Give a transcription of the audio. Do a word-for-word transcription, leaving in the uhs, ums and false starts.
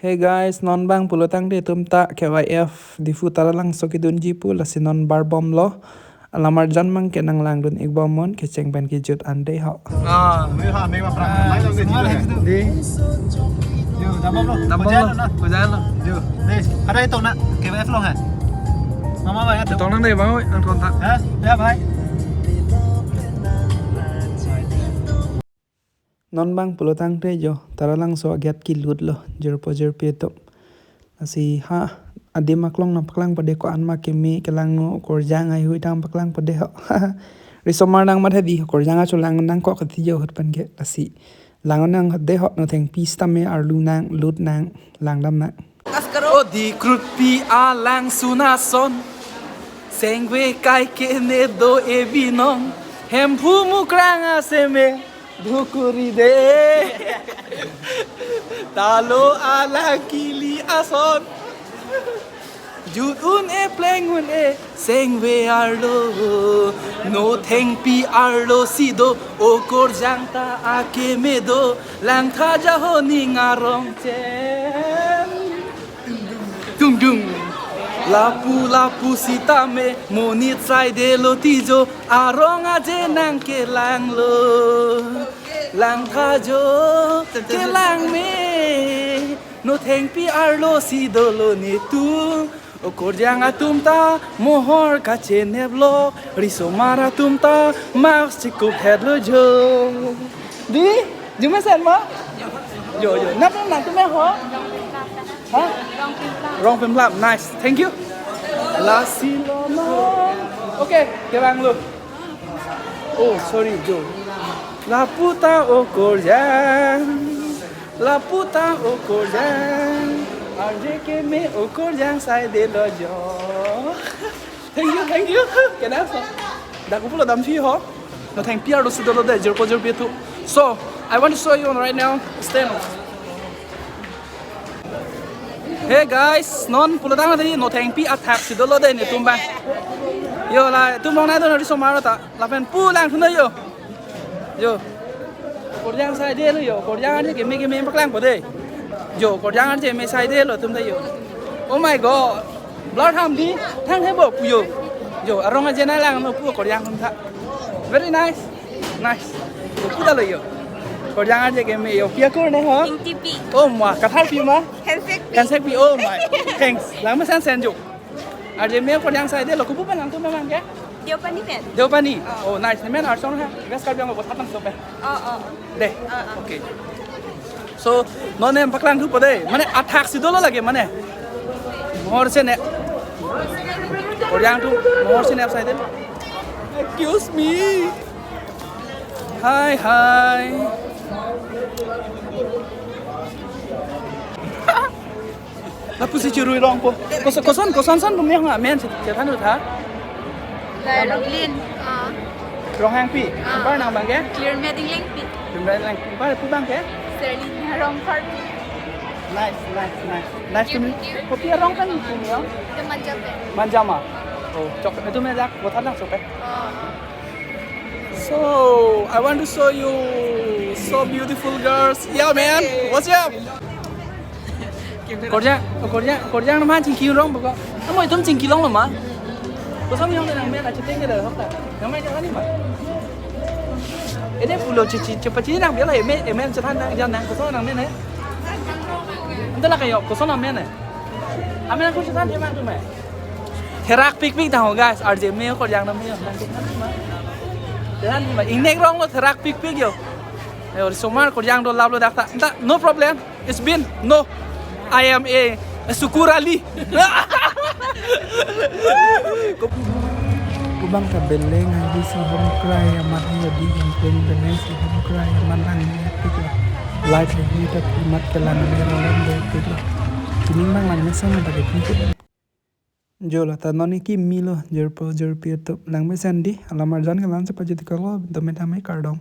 Hey guys, non bang pulotangte itum ta K Y F Diphu Taralangso kedunji pu, lasi non barbomlo. Alam arjan mang ke nanglangdun-ikbom non, kecheng pen kejut ante ho. Ah, Dei. Yo, dambomlo. Dambomlo. Kojan lo na. Yo, dei. Ada itu na K Y F lo ha. Mama bang itu. Tong nang dei bang, oi, ang kontak. Ha? Ya, bye. Non bang pulotangte jo, Taralangso agiat kelutlo, jirpo jirpi atum. Lasi ha, adim aklong nangpaklang pade ko-an ma keme kelangno, korjang haihui tang paklang pade ho. Risomar nang mat hedi, korjang acholang nangkok kati jo ahut pen ke, lasi. Lang nang hedi ho, nothengpi sitame arlu nang, lut nang, langdam nang. Odi krutpi alang sunason, sengve kai kene do e binong, Hemphu Mukrang aseme, Dhukuri de. Talo alang kili ason. Jut un-e pleng un-e sengve arlo. Nothengpi arlo si do, o korjang ta akeme do. Langtha jaho ning arong chen. Dung dung. Lapu lapu sitame monit saidelo ti jo, arong aje nangkelanglo. Langtha jo kelang me, nothengpi arlo si dolo netum. O korjang atum ta mohor kachenep lo, risomar atum ta mask chekup hetlo jo. Dei, jumesen ma? Jo, jo. Nap nang tum ho? Ha? Rongpimplap. Nice. Thank you. Lasi lo no. Okay, kevang lo. Oh, sorry, jo. Lapu ta o korjang. Lapu ta o korjang. Arje keme o korjang saidelo jo. Thank you, thank you. Kena so. Dak pulo damsi ho. Nothengpi arlo si dolo de, jirpo jirpi atum. So, I want to show you right now. Stand. Hey guys, non pulotangte nothengpi athak si dolo de netum bang. Yo la, itum long nai do risomar ta. Lapen pu langthu nang yo. Yo. Korjang saidelo yo. Korjang arje keme keme paklang pade. Yo, korjang arje me saidelo itum ta yo. Oh my God. Blur ham dei. Thang he bo pu yo. Yo, arong aje nanglang no pu korjang atum ta. Very nice. Nice. Yo, pu ta lo yo. Korjang arje keme yo. Pi akur ne ho? Ingtipi. Oh ma, Katharpi ma? Hansekpi. Hansekpi. Oh my. Thanks. Langmesen sen jo. Arje me korjang saidelo, kopi pen nangtum memang ke? Deopani pen. Deopani. Oh. Oh, nice. Nemen arsong ha. West Karbi Anglong, Bothattang sope. Oh, oh. De. Oh, oh. Okay. So, non ne paklang thupo de. Mane athak si dolo lake mane. Mohor se ne. Korjang atum mohor se ne upside down. Excuse me. Hi, hi. Lapusi chirui rongpo. Koson, koson, koson son pumi hong amen chethan utha. Lai Rublin. Ah. Ronghangpi. Ah. Anpar nang bang ke? Clear Meding Lengpi. Clear Meding Lengpi. Anpar pu bang ke? Serlin Rongpharpi. Nice, nice, nice. Nice to meet you. Kopi arong kan pumi ho? Itu Manja pen. Manja ma. Oh, chok. Itum me jak Bothattang sope. Oh. So, I want to show you so beautiful girls. Yeah, man. What's up? Korjang, korjang, korjang nangphan chingki rong baka. Amo itum chingki longlo ma? Koson yong nangmen acheteng ke dak hok ta. Nangmen jang ni ma? Ede pulo chichi chepachini nang biala eme eme chethan nang jan nang koson nangmen eh. Anta la kayo koson nangmen eh. Amen aku chethan dia mang tu mai. Therak pikpik tang ho guys, R J me korjang nang me yo. Chethan ma? Ingnek ronglo therak pikpik yo. Ayo, risomar korjang do laplo dak ta. Anta, no problem. It's been no. I am a, a Sukur Ali. Kubang ta beleng hai di si hom krai amat hi di hom krai beleng si hom krai amat lang ni tik la. Light hai hi ta pi mat kelang ni rolan de tik la. Kining bang langmesen ta ke pi. Jo la ta non kimi lo jirpo jirpi atum langmesen di alam arjan ke lan sepaji tikalo do me dame kardom.